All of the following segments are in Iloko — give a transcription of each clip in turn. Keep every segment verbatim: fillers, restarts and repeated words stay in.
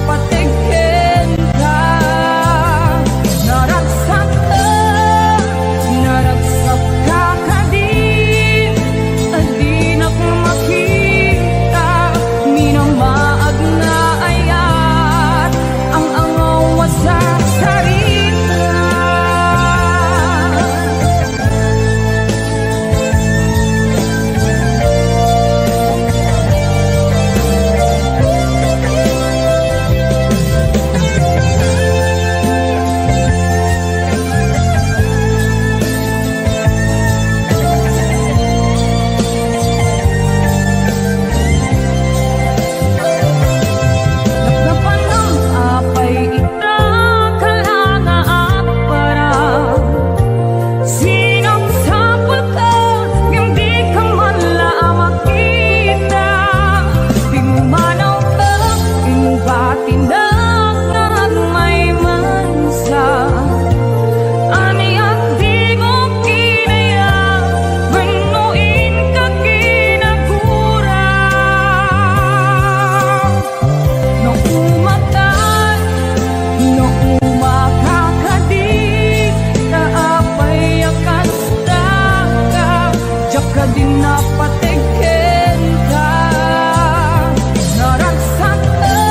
Pateg kenka, naragsak, naragsak ka kadi, dinak makita, minamaag nga ayat, ang angaw a sarsarita. Napnapanam apay ita, kala nga agpara. Sinapsapulka, ngem dika man la makita. Pimmanawka, imbatinak nga agmaymaysa. Ania ti dimo kinayat wenno inka kinagura? No umatay, no umakakadi, ta apay a kasta ka, diak kadi napateg kenka. Naragsak ka,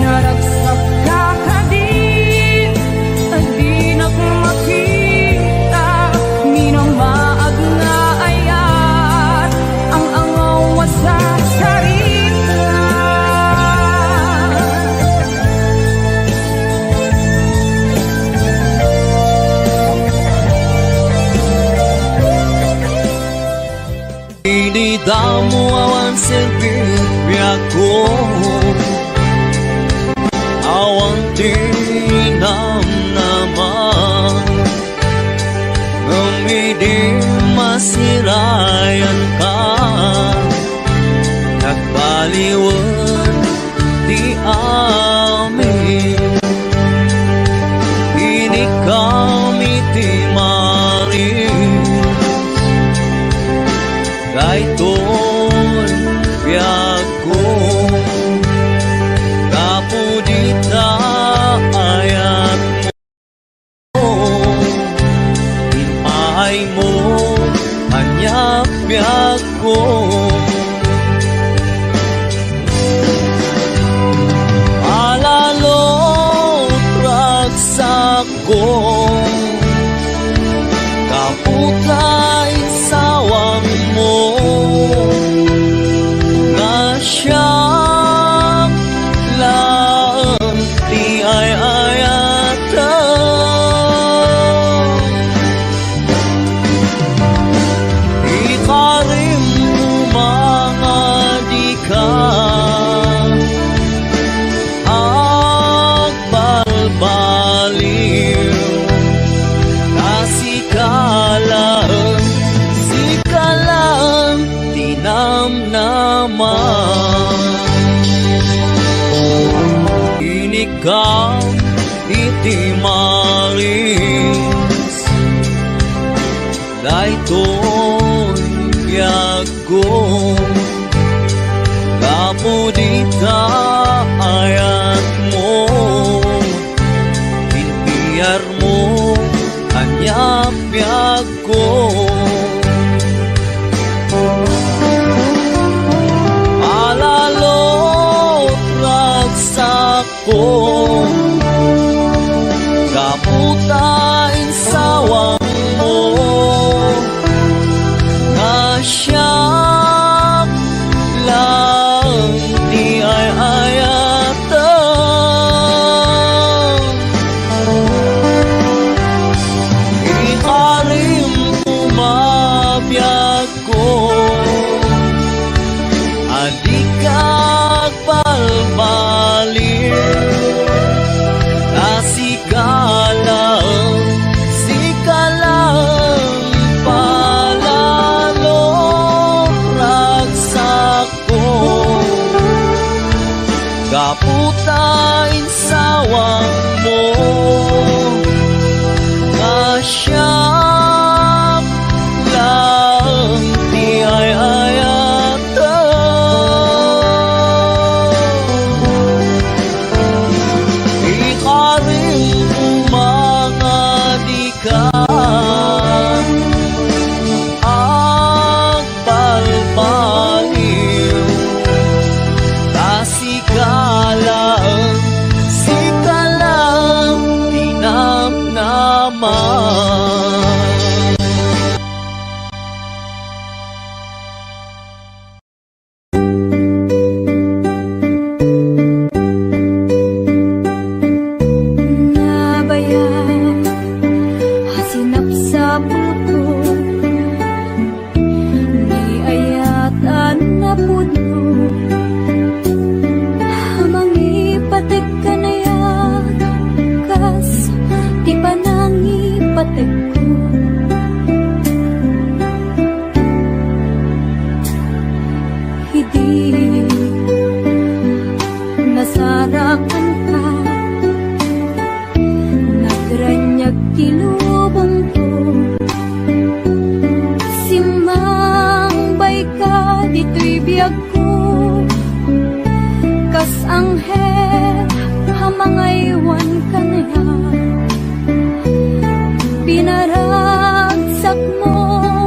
naragsak ka kadi, dinak makita, minamaag nga ayat, ang angaw a sarsarita. Idi damo awan serbi, biagko, awan ti namnama. Ngem idi masirayanka, nagbaliwen ti amin. Inikam iti maris, daytoy biagko, gapu dita ayatmo. Impaaymo, ania biagko. Alalo, ragsakko, gapu ta insawangmo nga siak laeng ti ay-ayatem. Ikarim koma nga dika agbalbaliw, ta sika laeng, sika laeng ti namnama. Inikam iti maris, daytoy biagko, gapu dita ayatmo. Inpiarmo, ania biag ko. Alalo, ragsakko, gapu ta insawangmo nga siak laeng ti ay-ayatem. Ikarim koma biagko, a dika agbalbaliw, ta sika laeng, sika laeng palalo, ragsak ko, gapu ta insawangmo nga siak laeng ti ay-ayatem. Anghel a mangaywan kaniak, pinaragsakmo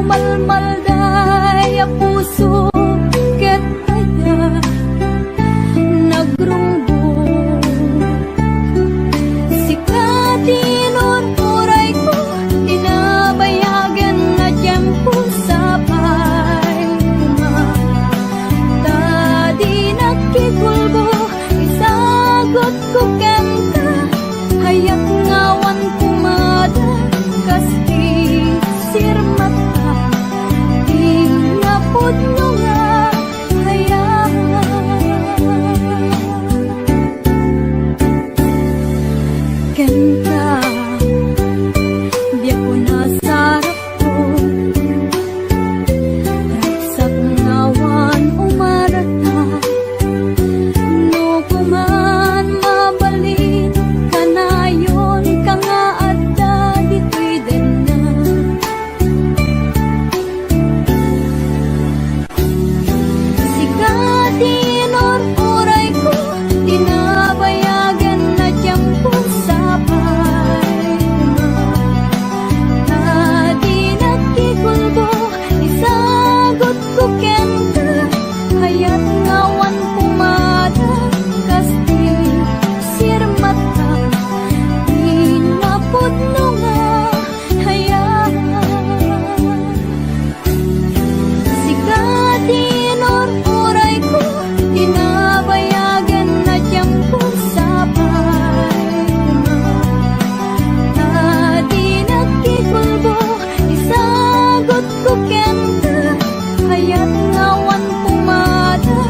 malmalday a puso ket aya nagrunggo. Sika ti inur-urayko, ti nabayagen a tiempo, sapay koma ta dinak kikulbo. Isagutko kenka, ayat nga awan pumada, kas ti sirmatta ti napudno nga ayat. Kenka, biag ko nasarap Ragsak nga awan umarta, no kuman mabalin, kanayon ka nga adda ditoy denna. Sika ti inur-urayko, ti nabayagen a tiempo, sapay koma ta dinak kikulbo. Isagutko kenka, ayat nga awan pumada, kas ti sirmatta ti napudno nga ayat. Sika ti inur-urayko, ti nabayagen a tiempo, sapay koma ta dinak kikulbo. Isagutko kenka, ayat nga awan pumada,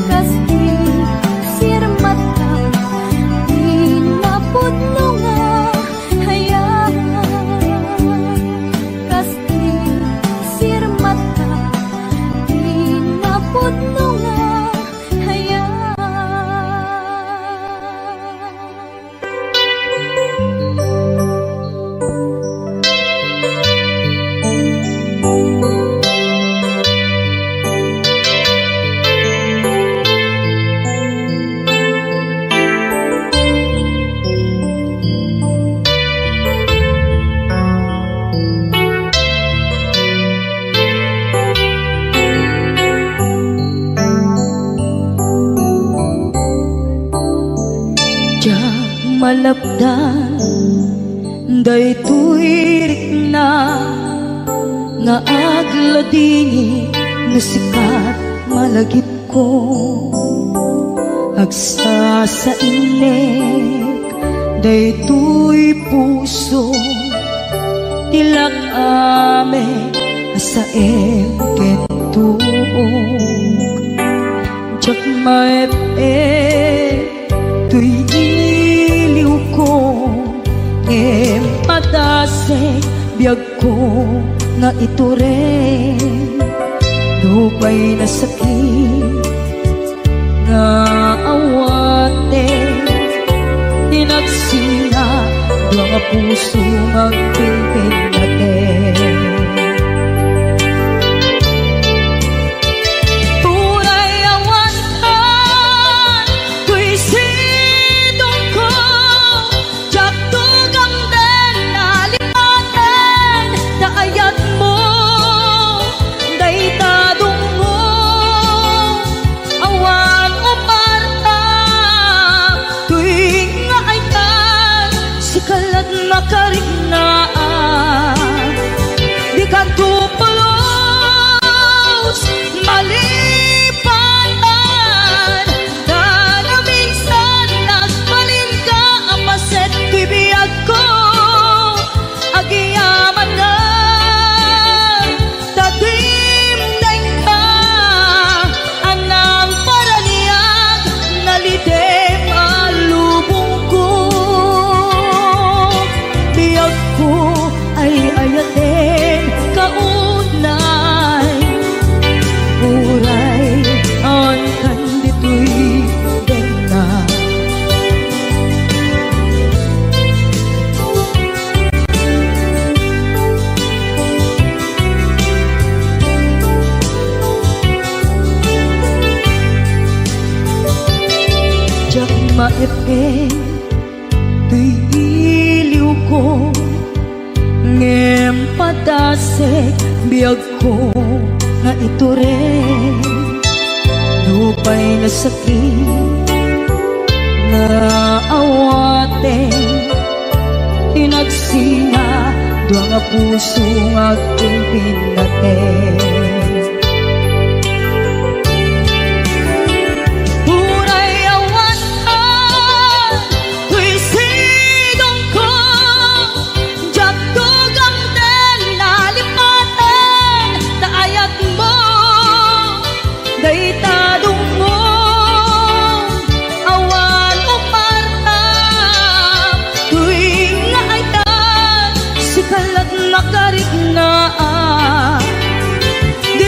kas ti sirmatta ti napudno nga ayat. Kas ti sirmatta ti napudno nga ayat. Diak malapdan daytoy rikna nga agladingit no sika malagipko. Agsasainnek daytoy puso, ti lak-am a saem ken tuok. Diak maep-ep toy iliwko, ngem padasek biagko nga itureng. Nupay nasakit nga awaten, ti nagsinna dua nga puso nga agpinpinnaten. Uray awan ka toy sidongko, diak tugamden a lipaten ta ayatmo dayta dungngo. Awan umarta toy nga ayat, sika lat makariknaan. Dikanto pulos malipanan, ta naminsan nagbalinka a paset ti biagko. Agyamanak ta dimdengka a nangparaniag, nalidem a lubongko. toy iliwko, ngem padasek biagko nga itureng. Nupay nasakit nga awaten, inagsinga dua nga puso nga agpinpinnaten. Uray awan toy sidongko, diak tugamten nalipaten ta ayatmo dayta dungngo. Awan uparta toy nga ayat, sika lat makariknaan. Di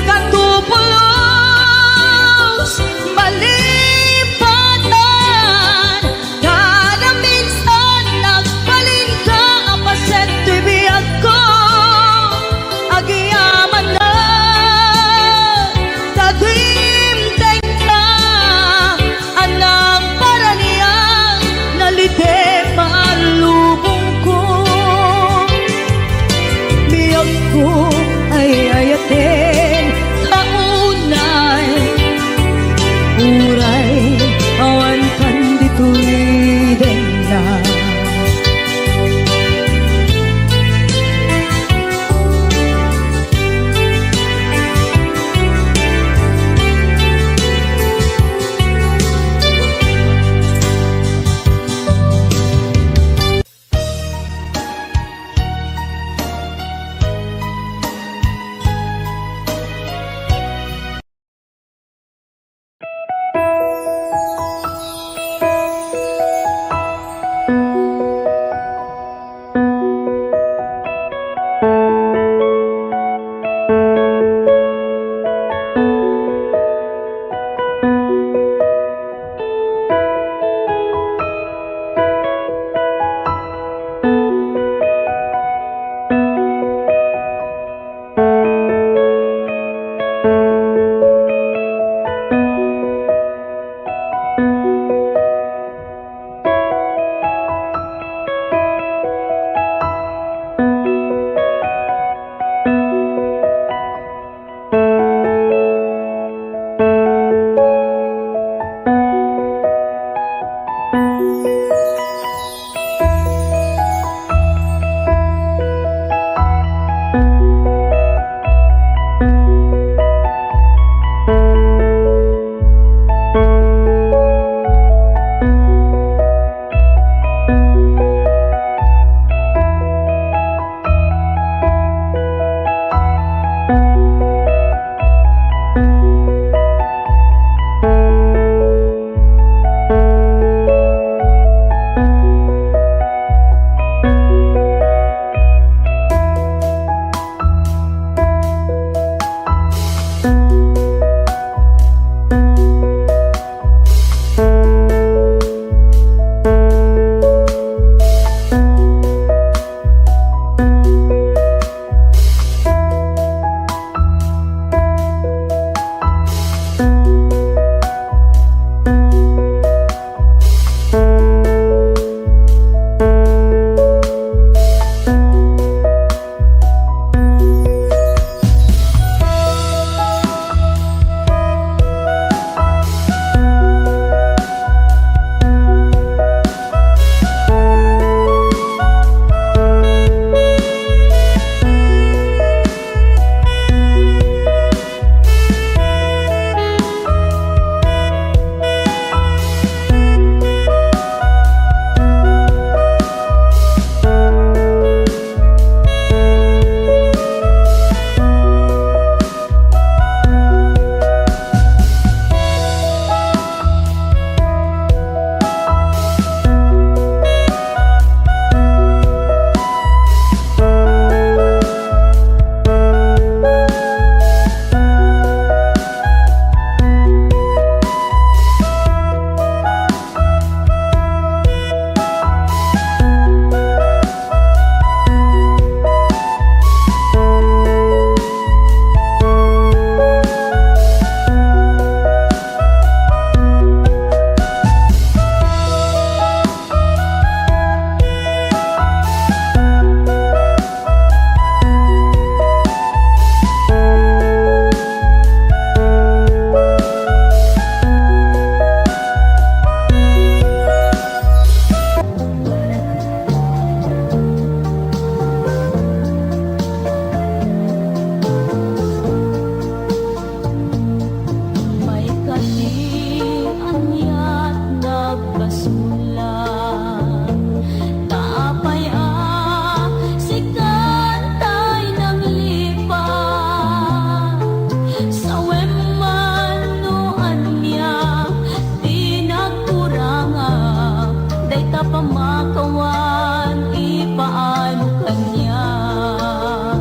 Awan ipaaymo kaniak.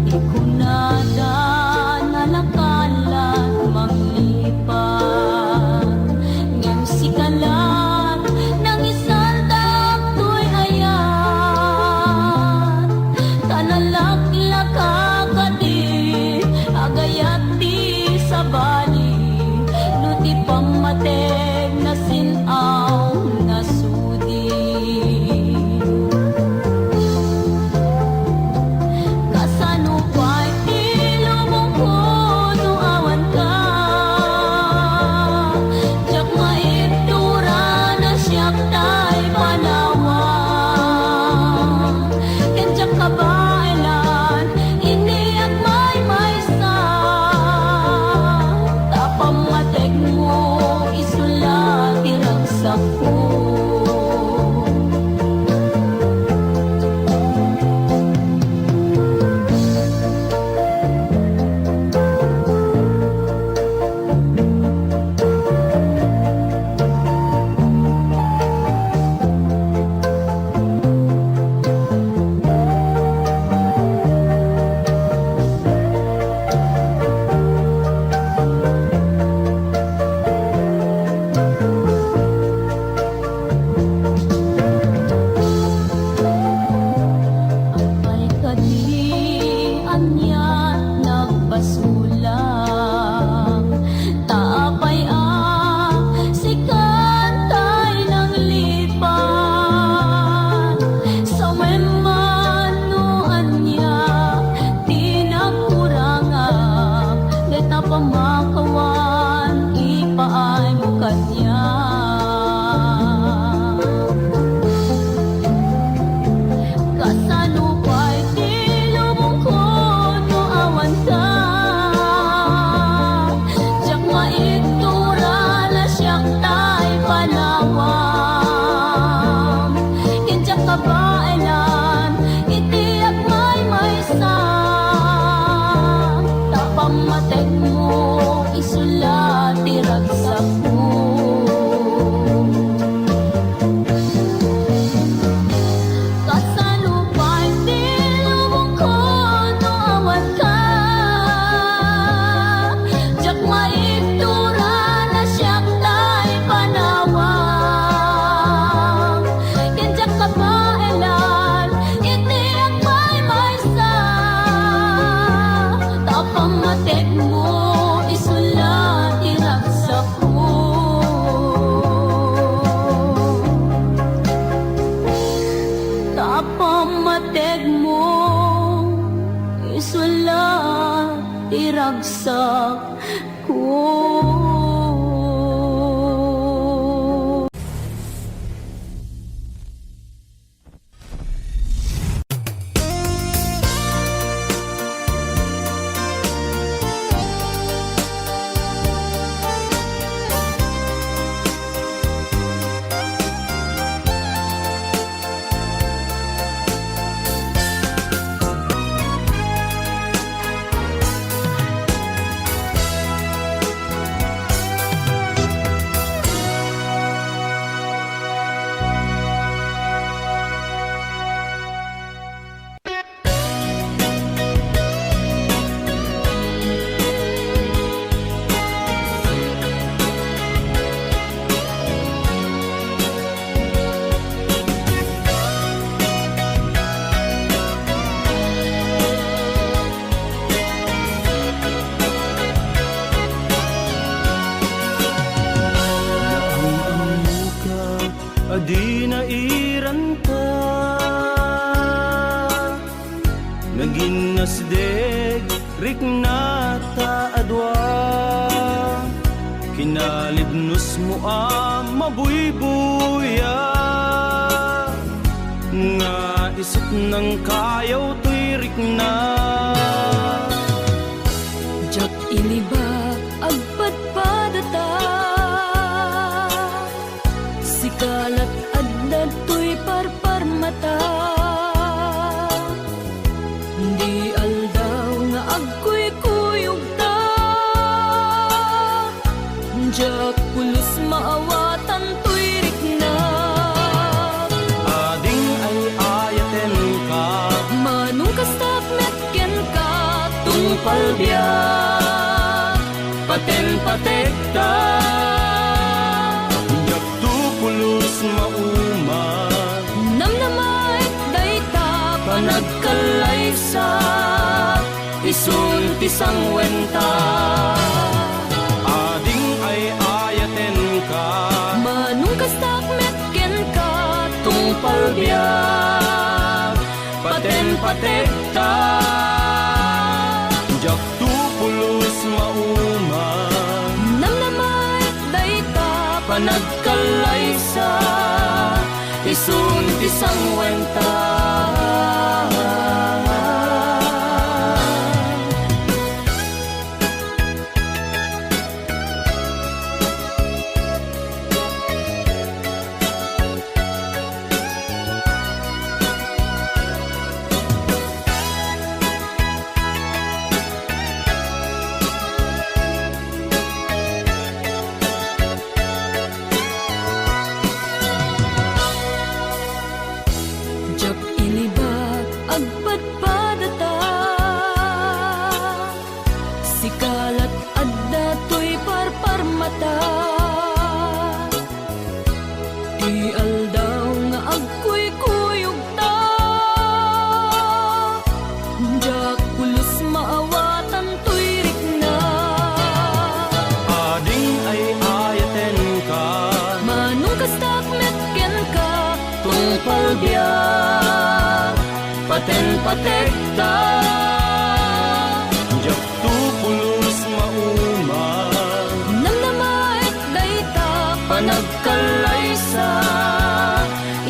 Ti kunada, nalakalat manglipat. Ngem sika laeng nangisaldak toy ayat. Ta nalaklaka kadi, agayat ti sabali, no ti pammategna sin-aw nasudi. Kasano pay ti lubongko no awanka? Diak maituranan siak tay panawam. Ken diak kabaelan iti agmaymaysa, ta pammategmo isu la ti ragsakko. Apay kadi aniat nagbasolak? Ta apay a sikan tay nanglipat? Sawen man no ania ti nagkurangak, dayta pamakawan ipaaymo kaniak. Kasano pay ti lubongko no awanka? Diak maituranan siak tay panawam. Ken diak kabaelan iti agmaymaysa, ta pammategmo isu la ti ragsakko. Kasano pay ti lubongko no awanka? Diak maituranan siak tay panawam. Ken diak kabaelan iti agmaymaysa, ta pammategmo isu la ti ragsakko. Ta pammategmo isu la ti ragsakko. Naam-ammoka a di nairanta, naginnasdeg rikna ta a dua. Kinalibnosmo a mabuybuya, nga isut nangkayaw toy rikna. Diak iniba agpadpadata, sika lat adda toy parparmata. Di aldaw nga agkuykuyogta, diak Pulos maawatan toy riknak. Ading ay-ayatenka. Manong kastak met kenka. Tungpal biag, paten pategta. Diakto pulos mauma. Namnamaek dayta panagkallaysa. Isun ti sangwenta. Ading ay-ayatenka. Manong kastak met kenka. Tungpal biag, paten pategta. Diakto pulos mauma. Namnamaek dayta panagkallaysa. Isun ti sangwenta. Diak inibat, agpadpadata. Sika lat adda toy parparmata. Ti aldaw nga agkuykuyogta. Diak pulos maawatan toy riknak. Ading ay-ayatenka. Manong kastak met kenka. Tungpal biag, paten pategta. Diakto pulos mauma. Namnamaek dayta panagkallaysa.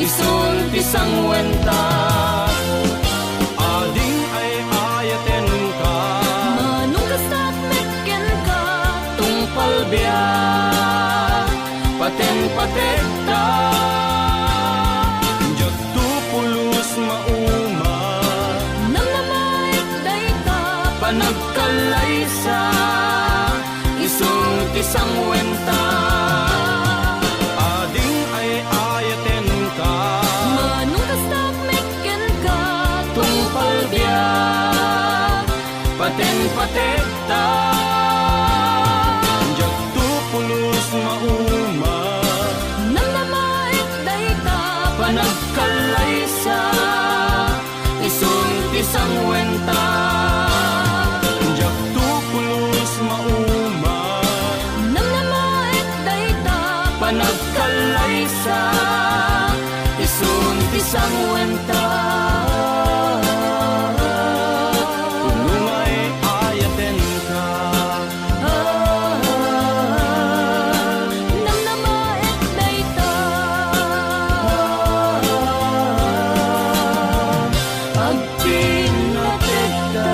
Isun ti sangwenta. Ading ay-ayatenka. Manong kastak met kenka. Tungpal biag, paten pategta. Diakto pulos mauma. Namnamaek dayta panagkallaysa. Isun ti sangwenta. Ading ay-ayatenka. Manong kastak met kenka. Tungpal biag, paten pategta. Diakto pulos mauma. Namnamaek dayta panagkallaysa. Isun ti sangwenta. Diakto pulos mauma. Namnamaek dayta panagkallaysa. Isun ti sangwenta. Puno nga ay-ayatenka. Namnamaek dayta. Agpinnategta.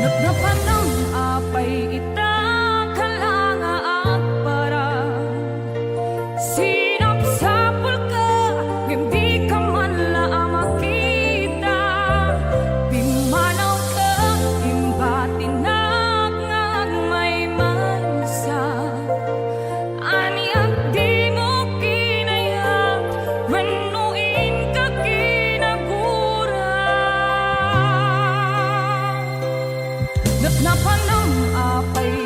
Napnapanam apay ita, kala nga agparang. Sinapsapulka, ngem dika man la a makita. Pimmanawka, imbatinak nga agmaymaysa. Ania dimo kinayat wenno inka kinagura? Napnapanam apay